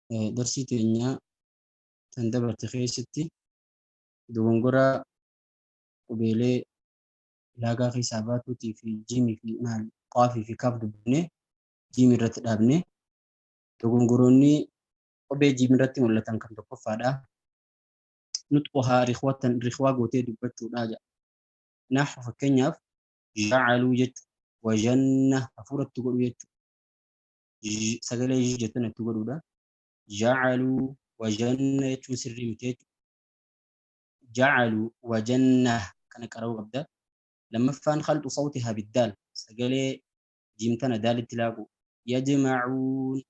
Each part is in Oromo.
Darsii teenyaa tan dabarte keessatti dogongora qubeelee laagaa keessaa baatuutii fi jiimii fi maal qaafii fi kaaf dubbifnee jiimii irratti dhaabne. Dogongoroonni qubee jiimii irratti mul'atan kan tokkoffaadha. Nutquhaa rikhwatan rikhwaa gootee dubbachuudha jedha. Nahu fakkeenyaaf ja'aluu jechuudha. Wajanna hafuuratti godhu jechuudha. Sagalee j jettan itti godhuudha. Ja'aluu wajanna jechuun sirrii miti jechuudha. Ja'aluu wajanna kana qara'uu qabda. Lammaffaan khalxu sawtihaa biddaal sagalee jiimtana daalitti laaqu. Yajma'uun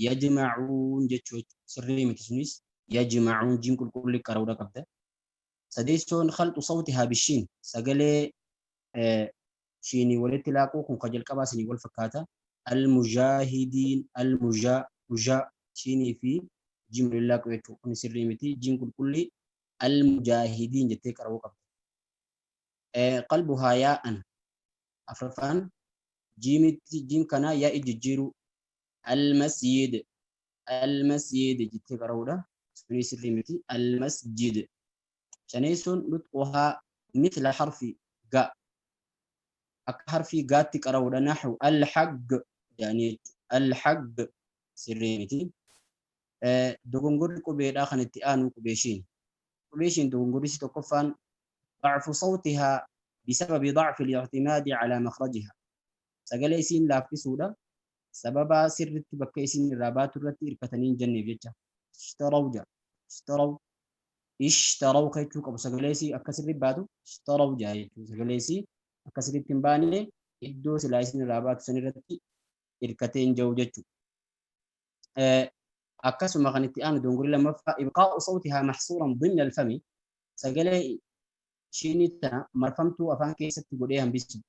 yajma'uun jechuu sirrii miti sunis yajma'uun jiim qulqulli qara'uudha qabda. Sadeessoon khalxu sawtihaa bishiin sagalee shiinii walitti laaquu kun ka jalqabaa isinii wal fakkaata. Almujaahidiin almujaa mujaa shiinii fi jiim waliin laaqu jechuudha. Kun sirrii miti. Jiim qulqulli almujaahidiin jettee qara'uu qabda. Qalbuhaa yaa'an afraffaan jiimitti jiim kana yaa'i jijjiiruu almasjid almasjid jettee qara'uudha. Sunis sirrii miti. Almasjid. Shaneessuun nutquhaa mithla harfi ga akka harfii gaatti qara'uudha. Nahu alhagg jedhanii alhagg sirrii miti. Dogongorri qubeedhaa kan itti aanu qubeeshiin. Qubeeshiin dogongorri si tokkoffaan ضعف صوتها بسبب ضعف الاعتماد على مخرجها. Sagalee isiin laaffisuudha. Sababa sirritti bakka isiin irraa baatu irratti hirkatanii hin jenneef jecha. Ishtaraw jedha. Ishtaraw ishtaraw jechuu qabu sagalee isii akka sirri baatu ishtaraw jedha jechuudha. Sagalee isii akka sirritti hin baane iddoo silaa isiin irraa baatu san irratti hirkatee hin jiru jechuudha. Akkasuma kan itti aanu dogongorri lammaffaa ibqaa'u sawtihaa mahsuuran dimna alfami sagalee shiinii tana marfamtuu afaan keessatti godhee hambisu.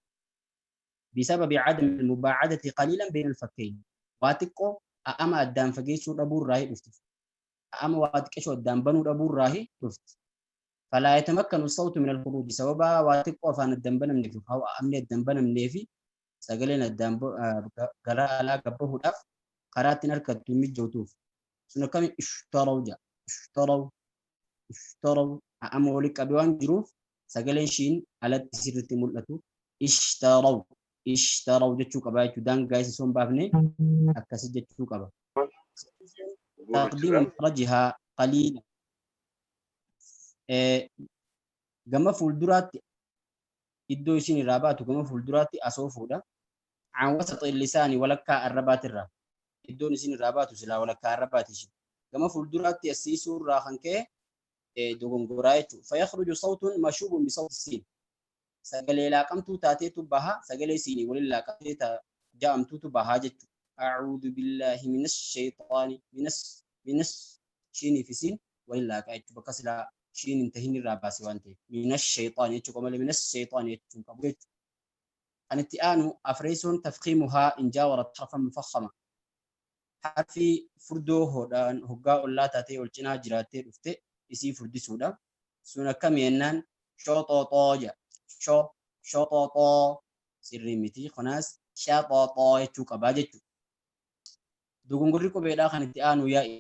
بسبب عدم المباعدة قليلا بين الفكين واتقو أما أدام فقيسو دبور راهي دفت أما واتقشو أدام بنو دبور راهي دفت فلا يتمكن الصوت من الخروج سببا واتقو فان الدم بنا من أو أمني الدم بنا من في سجلنا الدم قرا لا قبه دف قرات نركض تمجوتوف سنة كم اشتروا جا اشتروا اشتروا أما ولك أبوان جروف سجلين شين على تسير ملتو اشتروا اشتروا jechuu qaba jechuudha. Daangaa isa osoo hin baafne akkasi jechuu qaba. Taqdiimu makhrajihaa qaliila. Gama fuulduraatti iddoo isin irraa baatu gama fuulduraatti asoo fuudha. An wasaxi lisaani walakkaa arrabaatirraa. Iddoon isin irraa baatu silaa walakkaa arrabaati ishee. Gama fuulduraatti asiisuu irraa kan ka'e dogongoraa jechuudha. Fayakhruju sawtun mashuubun bisawti siin. Sagalee laaqamtuu taateetu baha sagalee siinii waliin laaqamtee ja'amtuutu bahaa jechuudha. A'uudhu billaahi minas shayxaani minas minas shiinii fi siin waliin laaqaa jechuudha. Bakka silaa shiin hin tahin irraa baase waan ta'eef minas shayxaani jechuudha malee minas shayxaani jechuun qabu jechuudha. Kan itti aanu afreessuun tafkiimuhaa in jaawarat harfan mufakhama. Harfi furdoo hodhaan hoggaa ollaa taatee ol cinaa jiraattee dhufte isii furdisuudha. Sun akkami jennaan shooxooxoo jedha. Sho shoxoxoo sirrii miti. Kunis shaxoxoo jechuu qabaa jechuudha. Dogongorri qubeedhaa kan itti aanu yaa'i.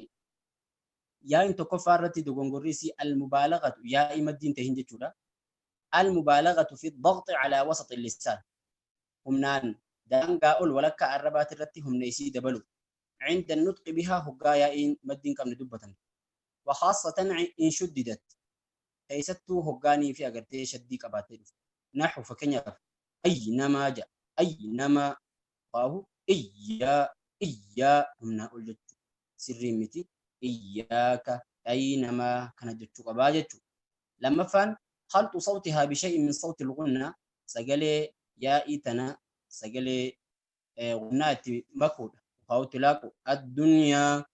Yaa'iin tokkoffaa irratti dogongorri isii almubaalagatu yaa'ii maddiin tahin jechuudha. Almubaalagatu fi dagxi calaa wasaxi lisaan. Humnaan daangaa ol walakkaa arrabaati irratti humna isii dabalu. عند النطق بها هقا يائين مدين قبل دبة وخاصة إن شددت keessattuu hoggaanii fi agartee shaddii qabaatee dhufu. Nahu fakkeenyaaf aynamaa ja'a aynamaa faahu iyyaa iyyaa humnaa ol jechuudha. Sirrii miti iyyaaka aynamaa kana jechuu qabaa jechuudha. Lammaffaan khalxu sawtihaa bishay'in min sawti al-ghunna sagalee yaa'ii tana sagalee gunnaa itti makuudha. Faahu laaqu addunyaa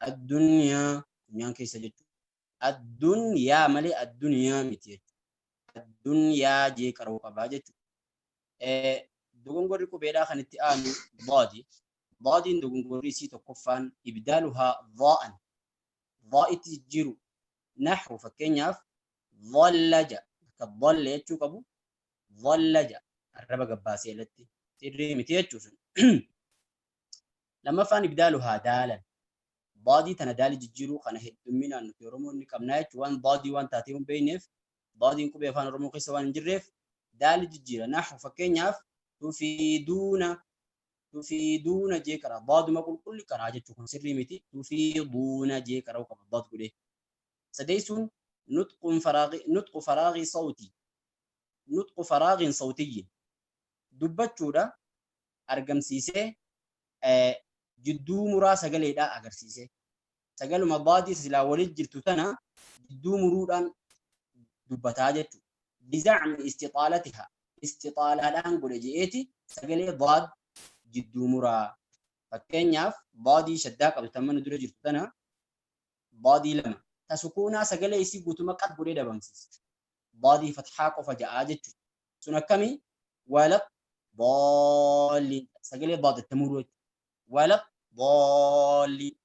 addunyaa dunyaan keessa jechuudha. Addunyaa malee addunyaa miti jechuudha. Addunyaa jee qaroo qabaa jechuudha. Dogongorri qubeedhaa kan itti aanu daadi. Daadiin dogongorri isii tokkoffaan ibdaaluhaa daa'an. Daa'itti jijjiiru. Nahu fakkeenyaaf dhallaja akka dhalla jechuu qabu dhallaja arraba gabbaasee alatti sirrii miti jechuudha. Lammaffaan ibdaaluhaa daalan. Daadii tana daalii jijjiiruu kana heddumminaan nuti Oromoonni qabnaa jechuudha. Waan daadii waan taatee hin beekneef daadiin qubee afaan Oromoo keessa waan hin jirreef daalii jijjiira. Nahu fakkeenyaaf tufiiduuna tufiiduuna jee qara. Daaduma qulqulli qaraa jechuun kun sirrii miti. Tufiiduuna jee qara'uu qaba daad godhee. Sadeessuun nutqu faraagii sawtii. Nutqu faraagiin sawtiyyi. Dubbachuudha argamsiisee jidduu muraa sagaleedhaa agarsiise. Sagaluma daadii silaa walitti jirtu tana jidduu muruudhaan dubbataa jechuudha. Bizacmi istixaalatiha. Istixaalaadhaan godhe je'eeti sagalee daad jidduu muraa. Fakkeenyaaf daadii shaddaa qabdu tan mana dura jirtu tana daadii lama. Ta sukuunaa sagalee isii guutuma qad godhee dhabamsiisa. Daadii fatxaa qofa ja'aa jechuudha. Sun akkamii? Walaq daaliin sagalee daad itti muruu jechuudha. Walaq daaliin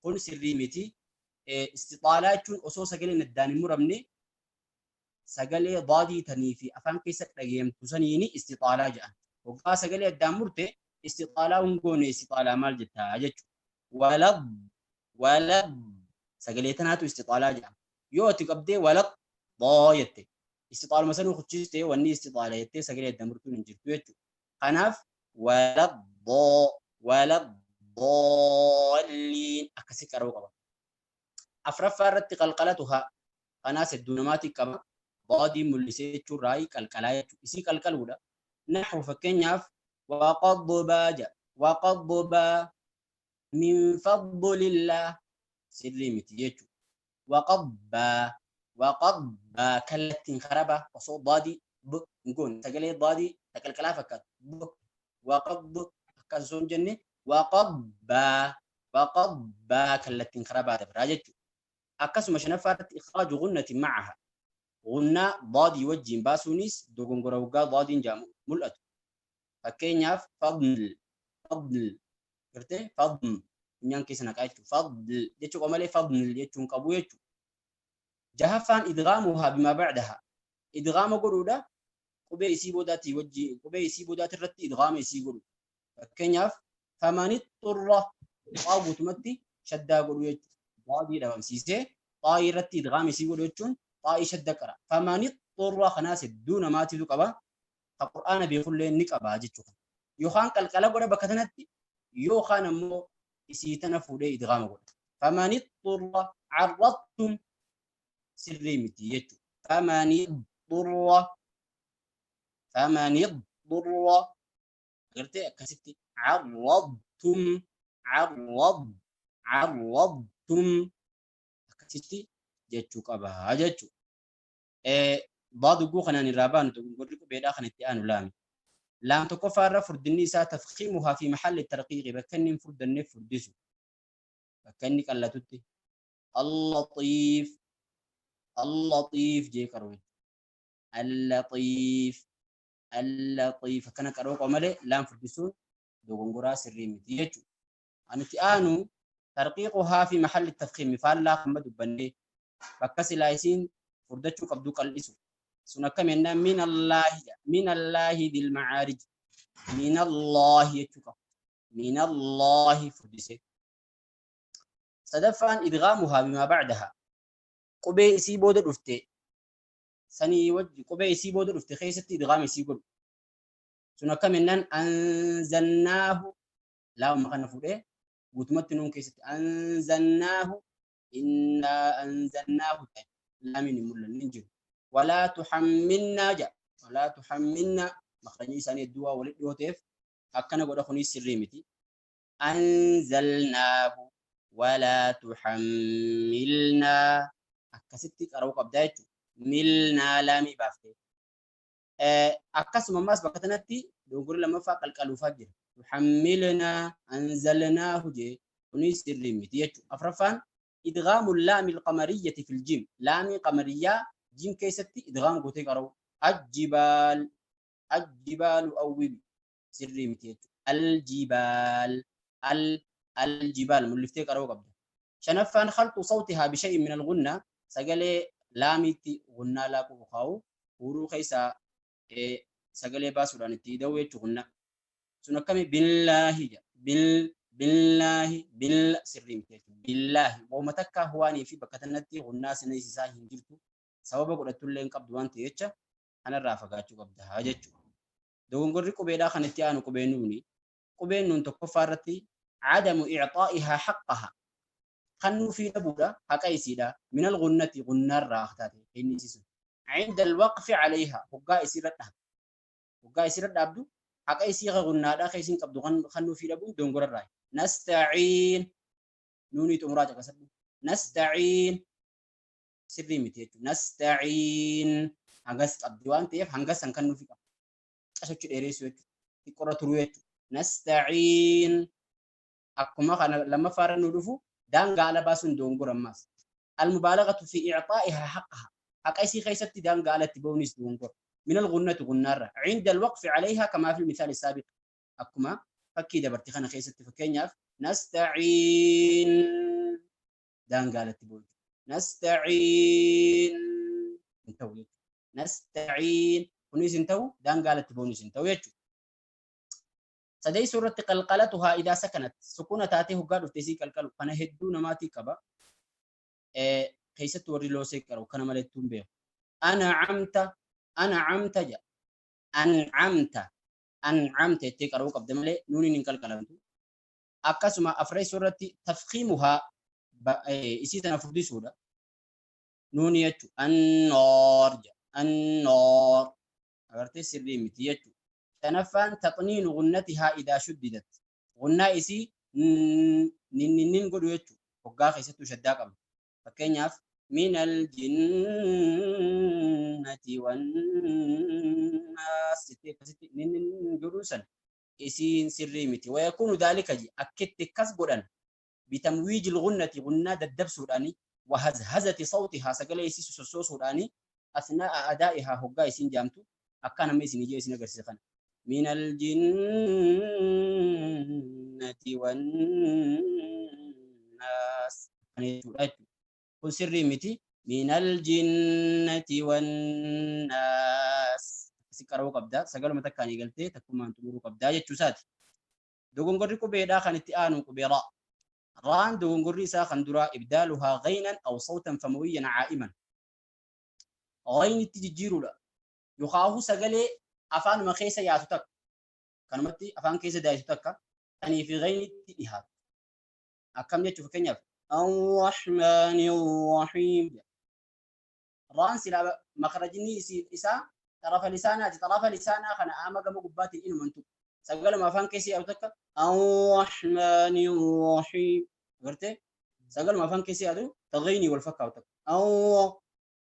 kun sirrii miti. Istixaalaa jechuun osoo sagaleen addaan hin muramne sagalee daadii tanii fi afaan keessa dhageemtu saniini istixaalaa jedhan. Waggaa sagalee addaan murte istixaalaa hin goone istixaalaa maal jettaa jechuudha. Walaq walaq sagalee tanaatu istixaalaa jedhama. Yoo ati qabdee walaq daa jette istixaaluma sanuu kuchistee wanni istixaala jettee sagalee addaan murtuun hin jirtu jechuudha. Kanaaf walaq daa walaq daaliin akkasi qaruu qaba. Afraffaa irratti qalqalatu haa. Kanaas hedduu namaatti qaba. Daadii mul'isee jechuun raayii qalqalaa jechuudha. Isii qalqaluudha. Nahu fakkeenyaaf waqaddubaa jedha. Waqaddubaa min fadlillah sirrii miti jechuudha. Waqabbaa waqabbaa kallattiin karaba osoo daadii b hin goone sagalee daadii ta qalqalaa fakkaatu b waqabb akkas osoo hin jenne waqabbaa waqabbaa kallattiin karabaa dabraa jechuudha. Akkasuma shanaffaa irratti ikhraaju gunnatin macaha. Gunnaa daadii wajjin baasuunis dogongora waggaa daadiin jaamu mul'atu. Fakkeenyaaf fadl fadl gartee fadl funyaan keessa naqaa jechuudha. Fadl jechuu qaba malee fadl jechuun qabu jechuudha. Jahaffaan idgaamuhaa bimaa bacdaha. Idgaama godhuudha qubee isii boodaatii wajjin qubee isii boodaati irratti idgaama isii godhu. Fakkeenyaaf famanit xurra xaa guutumatti shaddaa godhu jechuudha. Daadii dhabamsiisee xaa'ii irratti idgaama isii godhu jechuun xaa'ii shadda qara. Famanit xurra kanaas hedduu namaatitu qaba. Ka Qur'aana beekullee ni qaba jechuudha. Yookaan qalqala godha bakka tanatti yookaan ammoo isii tana fuudhee idgaama godha. Famanit xurra carradtum sirrii miti jechuudha. Famanit xurra famanit xurra agartee akkasitti carradtum carrad carradtum akkasitti jechuu qaba jechuudha. Daaduguu kanaan irraa baanu dogongorri qubeedhaa kan itti aanu laami. Laam tokkoffaa irra furdinni isaa tafkiimuhaa fi mahalli tarqiiqi bakka inni hin furdanneef furdisu. Bakka inni qallatutti. Allatiif Allatiif jee qaroo. Allatiif Allatiif akkana qaroo qaba malee laam furdisuun dogongoraa sirrii miti jechuudha. Kan itti aanu tarqiiquhaa fi mahalli tafkiimi faallaa hamma dubbannee bakka silaa isiin furdachuu qabdu qal'isu. Sun akkam jennaan min Allaahi jedha. Min Allaahi dil macaarij. Min Allaahi jechuu qaba. Min Allaahi furdise. Sadaffaan idgaamuhaa bimaa bacdahaa. Qubee isii booda dhufte sanii wajji qubee isii booda dhufte keessatti idgaama isii godhu. Sun akkam jennaan anzannaahu laamuma kana fuudhee guutumatti nuun keessatti anzannaahu innaa anzannaahu ta'e laamiin hin mul'anne hin jiru. Walaa tuhammilnaa jedha. Walaa tuhammilnaa makrajni isaanii hedduu waa walitti dhiyoo ta'eef akkana godha kunis sirrii miti. Anzalnaahu walaa tuhammilnaa akkasitti qara'uu qabdaa jechuudha. Milnaa laamii baaftee. Akkasuma ammas bakka kanatti dogongorri lammaffaa qalqaluufaa jira. Tuhammilnaa anzalnaahu jee kunis sirrii miti jechuudha. Afraffaan idgaamu laami alqamariyyati fil jiim. Laamii qamariyyaa jiim keessatti idgaam gootee qara'u. Ajjibaal ajjibaalu awwibi sirrii miti jechuudha. Aljibaal al aljibaal mul'iftee qara'uu qabda. Shanaffaan khalqu sawtihaa bishay'in min algunna sagalee laamiitti gunnaa laaquu kaa'u huuruu keessaa sagalee baasuudhaan itti ida'u jechuudha gunnaa. Sun akkami billaahi jedha. Bil Billaahi billa sirrii miti jechuudha. Billaahi wooma takka waanii fi bakka tanatti gunnaa sina isaa hin jirtu. Sababa godhattullee hin qabdu waan ta'e jecha kanarraa fagaachuu qabda jechuudha. Dogongorri qubeedhaa kan itti aanu qubee nuuni. Qubeen nuun tokkoffaa irratti cadamu icxaa'ihaa haqqaha. Kannuu fi dhabuudha haqa isiidha. Minal gunnati gunnaarraa taate inni isiisu. Cinda alwaqfi calayha hoggaa isiirra dhaabdu. Hoggaa isiirra dhaabdu haqa isii gunnaadhaa ka isiin qabdu kannuu fi dhabuun dogongorarraa. Nastaciin nuunii xumuraa caqasadhu. Nastaciin sirrii miti jechuudha. Nastaciin hangas qabdi waan ta'eef hangas san kannuu fi qabdi. Qasochi dheeressu jechuudha. Xiqqoorra turuu jechuudha. Nastaciin akkuma kana lammaffaarra nu dhufu daangaa ala baasuun dogongora ammaas. Almubaalagatu fi icxaa'ihaa haqqaha. Haqa isii keessatti daangaa alatti ba'uunis dogongora. Min algunnati gunnaarra. Cinda alwaqfi calayhaa kamaa fi mithaali saabiq. Akkuma fakkii dabarte kana keessatti fakkeenyaaf nastaciin daangaa alatti ba'u. Nastaciin hin ta'u jechuudha. Nastaciin kunis hin ta'u daangaa alatti ba'uunis hin ta'u jechuudha. Sadeessoo irratti qalqalatuhaa idaa sakanat sukuna taatee hoggaa dhufte isii qalqalu kana hedduu namaatii qaba. Keessattuu warri loosee qaru kana malee hin beeku. An'amta an'amta jedha. An'amta an'amta jettee qaruu qabda malee nuuniin hin qalqalamtu. Akkasuma afreessoo irratti tafkiimuhaa isii tana furdisuudha. Nuuni jechuudha. Annoor jedha. Annoor. Agartee sirrii miti jechuudha. Shanaffaan taqniinu gunnatihaa idaa shuddidat. Gunnaa isii ninnin godhu jechuudha. Hoggaa keessattuu shaddaa qabdu. Fakkeenyaaf minal jinnati wannaas jettee akkasitti ninnin godhuu san isiin sirrii miti. Wayakuunu daalika ji akkitti akkas godhan bitamwiijil gunnati gunnaa daddabsuudhaani wahazhazati sawtihaa sagalee isii sossoosuudhaani asnaa'a adaa'ihaa hoggaa isiin jaamtu akka nama isin ijee isin agarsiisa kana. من الجنة والناس kun sirrii miti. من الجنة والناس si qaruu qabda sagaluma takkaan eegaltee takkumaan xumuruu qabdaa jechuu isaati. Dogongorri qubeedhaa kan itti aanu qubee raa. Raan dogongorri isaa kan duraa ibdaaluhaa ghaynan aw sawtan famawiyyan caa'iman. Ghaynitti jijjiiruudha. Yokaahu sagalee afaanuma keessa yaatu takka. Kanumatti afaan keessa daayisu takka. Tanii fi ghaynitti dhihaatu. Akkam jechuu fakkeenyaaf Ar-Rahmaani Ar-Rahiim. Raan silaa makrajni isaa xarafa lisaanaati. Xarafa lisaanaa kana ama gama gubbaatiin inuman tuqu. Sagaluma afaan keessa yaatu takka Ar-Rahmaani Ar-Rahiim. Agartee? Sagaluma afaan keessa yaatu taghayni wal fakkaatu takka.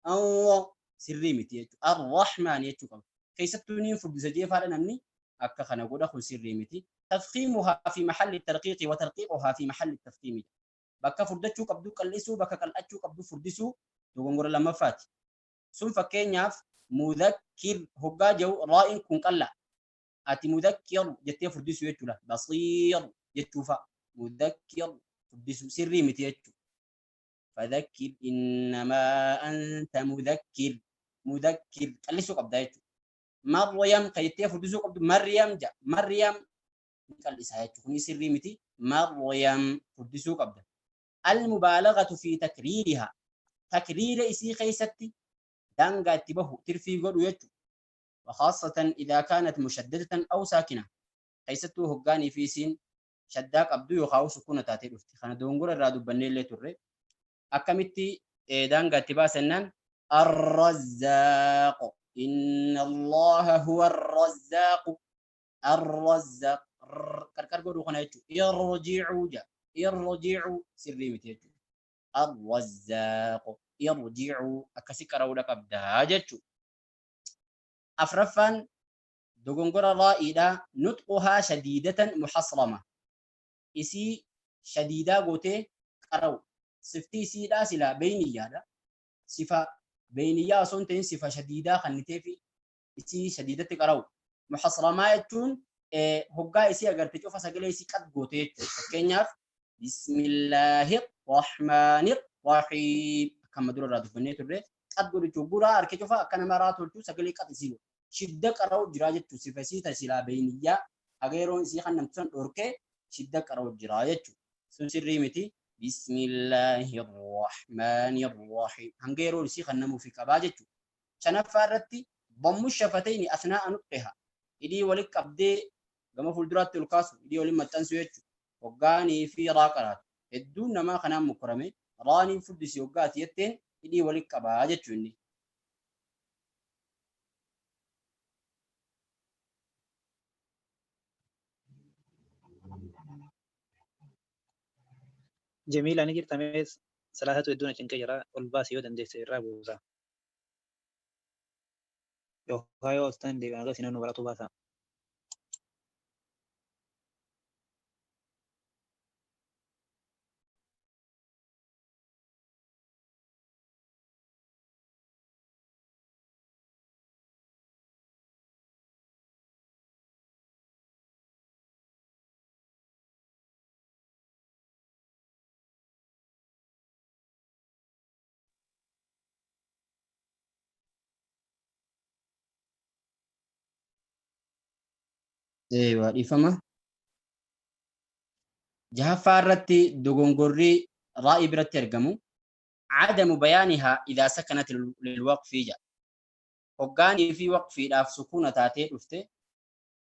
Awwa sirrii miti jechuudha. Ar-Rahmaan jechuu qaba. Keessattuu niin furdisa jeefaadha namni akka kana godha kun sirrii miti. Tafkiimuhaa fi mahalli tarqiiqi wa tarqiiquhaa fi mahalli tafkiimi. Bakka furdachuu qabdu qal'isuu bakka qal'achuu qabdu furdisuu dogongora lammaffaati. Sun fakkeenyaaf mudakkir hoggaa jiru raa'iin kun qal'a. Ati mudakkir jettee furdisuu jechuudha. Basiir jechuufa. Mudakkir furdisuu sirrii miti jechuudha. Fadhakkir innamaa anta mudakkir. Mudakkir qal'isuu qabda jechuudha. Maryam kan jettee furdisuu qabdu Maryam jedha. Maryam qal'isaa jechuudha. Kunis sirrii miti. Maryam furdisuu qabda. Al-mubaalagatu fi takriirihaa. Takriira isii keessatti daangaa itti bahu tirfii godhu jechuudha. وخاصة إذا كانت مشددة أو ساكنة. keessattuu hoggaanii fi isiin shaddaa qabdu yookaan sukkuuna taatee dhufti. Kana dogongora irraa dubbannee illee turre. Akkamitti daangaa itti baasannaan الرزاق إن الله هو الرزاق الرزاق qarqar godhuu kana jechuudha. Irji'uu jedha. Irji'uu sirrii miti jechuudha. الرزاق irji'uu akkasi qara'uudha qabdaa jechuudha. Afraffaan dogongora raa'iidha. Nutquhaa shadiidatan muhasrama. Isii shadiidaa gootee qara'u. Sifti isiidhaa silaa beeyniyyaadha. Sifa beeyniyyaa osoo hin ta'in sifa shadiidaa kannitee fi isii shadiidatti qara'u. Muhasramaa jechuun hoggaa isii agarte cufa sagalee isii qad gootee jechuudha. Fakkeenyaaf Bismillaahi Rahmaani Rahiim. Akkama dura irraa dubbannee turre qad godhu jechuudha. Guraa harka cufa akka nama raa tolchuu sagalee qad isii godhu. Shidda qara'u jira jechuudha. Sifa isii tasilaa beeyniyyaa haga yeroon isii kan namti sun dhorkee Shidda qara'u jira jechuudha. Sun sirrii miti. Bismillaahi Rahmaani Rahiim. Hanga yeroo isii kan namuufi qabaa jechuudha. Shanaffaa irratti dammu shafatayni asnaa'a nutqiha. Hidhii walitti qabdee gama fuulduraatti ol kaasu, hidhii waliin maxxansu jechuudha. Hoggaanii fi raa qaraatu. Hedduun namaa kanaan mukkurame raaniin furdisi hoggaati jetteen hidhii walitti qabaa jechuudha inni. Jamiila ni jirta mee salaatatu hedduu na cinqee jira ol baasi yoo dandeesse irraa buusa. Yookaan yoo ostan deebi'an agarsiin nu baratu baasa. Eewa dhiifama. Jahaffaa irratti dogongorri raa'ii biratti argamu. Cadamu bayaanihaa idaa sakanat lilwaqfii jedha. Hoggaanii fi waqfiidhaaf sukuuna taatee dhufte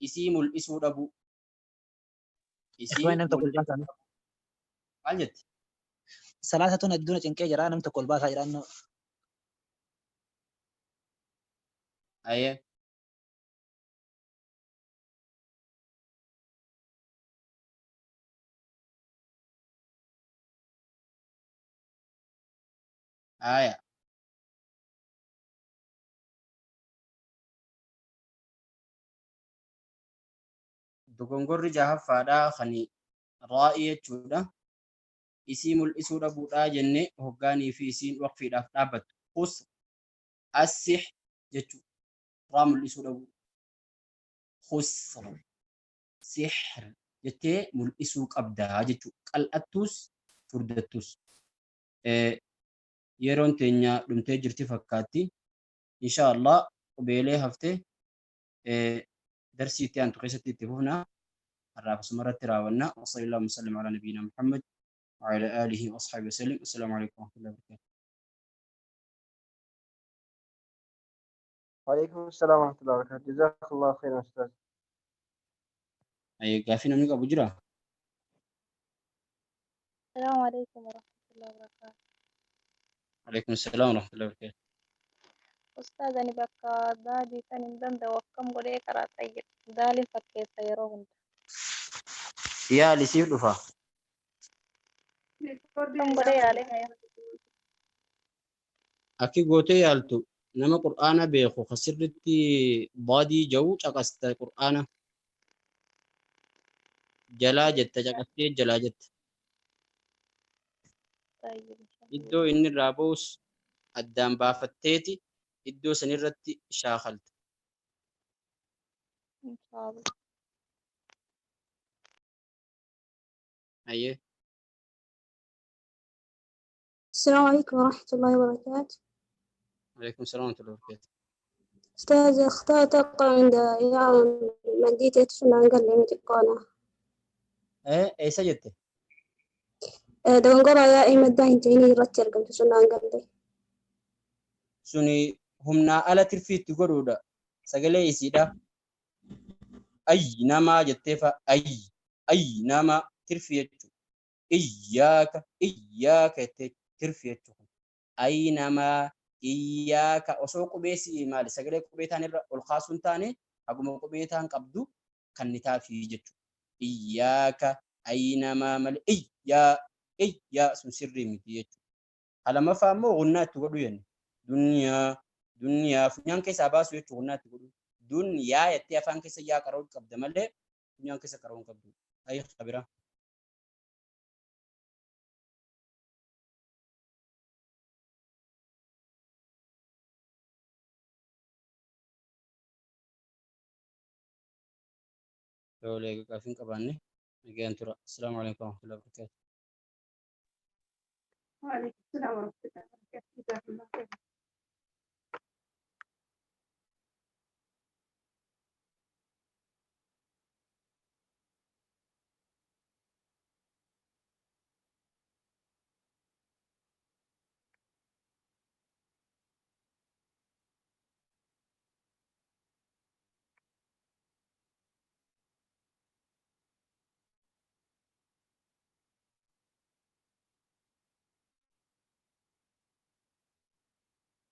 isii mul'isuu dhabu. Isii Ikhwaan nam tokko ol baasaa. Maal jetti? Salaatatu hedduu na cinqee jira nam tokko ol baasaa jira. Ayyee. Aya. Dogongorri jahaffaadhaa kan raa'ii jechuudha. Isii mul'isuu dhabuudhaa jenne hoggaanii fi isiin waqfiidhaaf dhaabbattu. Qus assih jechuudha. Raa mul'isuu dhabu. Khusr sihr jettee mul'isuu qabdaa jechuudha. Qal'attuus furdattuus. Yeroon teenya dhumtee jirti fakkaatti. Insha Allah qubeelee haftee darsii itti aantu keessatti itti fufna. Har'aaf asuma irratti raawwanna. Wa sallallahu wa sallam ala nabiyyina Muhammad wa ala alihi wa ashabihi wa sallam. Assalaamu alaykum wa rahmatullahi wa barakatuh. وعليكم السلام ورحمة الله وبركاته. جزاك الله خيرا أستاذ. Gaaffii namni qabu jira? السلام عليكم ورحمة الله وبركاته. Alaykum salaam wa rahmatullahi wa barakatuh. أستاذ ani bakka daadii kan hin danda'u akkam godhee karaa xayya daaliin fakkeessa yeroo hunda. Yaali siif dhufa. Akkam godhee yaalee haya. Akki gootee yaaltu nama Qur'aana beeku ka sirritti baadii jahu caqasta Qur'aana jalaa jetta caqastee jalaa jetta. Iddoo inni irraa ba'us addaan baafatteeti iddoo sanirratti shaakalta. Inshaallah. Ayyee. السلام عليكم ورحمة الله وبركاته. عليكم السلام ورحمة الله وبركاته. أستاذ أخطاء تقع عند يا منديتي تسمع عن قال لي قانا. Eessa jette? Dogongora yaa'ii maddaa hin ta'in irratti argamtu sun aan galle. Suni humnaa ala tirfiitti godhuudha. Sagalee isiidha. Ayyi namaa jettee fa'a ayyi ayyi namaa tirfi jechuudha. Iyyaaka iyyaaka jettee tirfi jechuudha. Ayyi namaa iyyaaka osoo qubee si'i maali sagalee qubee taan irra ol kaasuun taane haguma qubee taan qabdu kan ni taafii jechuudha. Iyyaaka ayyi namaa malee iyyaa iyyaa sun sirrii miti jechuudha. Lammaffaa immoo gunnaa itti godhu jenne. Duniyaa duniyaa funyaan keessaa baasu jechuudha gunnaa itti godhu. Duniyaa jettee afaan keessa yaa qara'uu qabda malee funyaan keessa qara'uu hin qabdu. Ayi qabira. Tole gaaffii hin qabaanne nagaan tura. Assalaamu alaikum warahmatullahi wabarakatuh. وعليكم السلام ورحمة الله وبركاته. جزاكم الله خيرا.